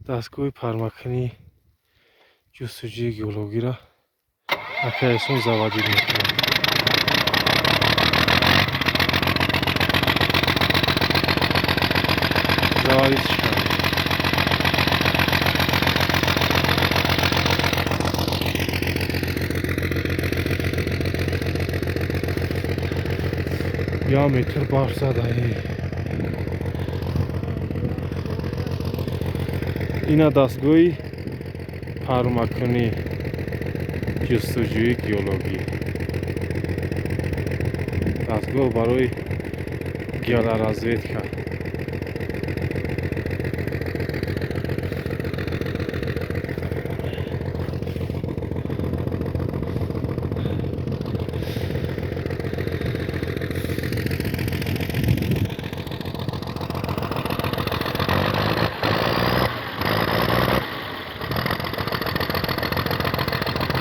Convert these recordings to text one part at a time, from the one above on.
Дастгоҳи пармакунии ҷустуҷӯи геологиро акай Эҳсон заводить мекунад. Заводить шуд. Як метр барф зада. Ина дастгоҳи пармакунӣ ҷустуҷӯи геологӣ, дастгоҳ барои геолоразведка.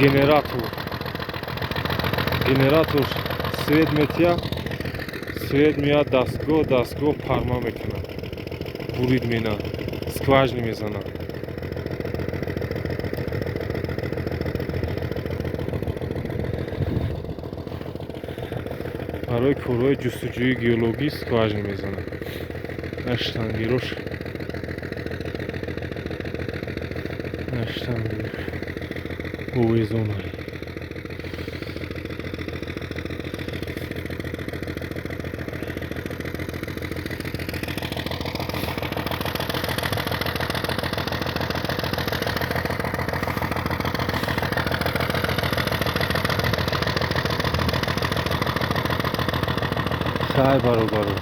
Генератор, генератор свет метия, свет меяд дастгоҳ, дастгоҳ парма мекунад, бурид мена, скважина мезанад. Барои корҳои ҷустуҷӯи геологӣ скважина мезанад. На штангирош, на штангир овезонай. Хай, бародаро.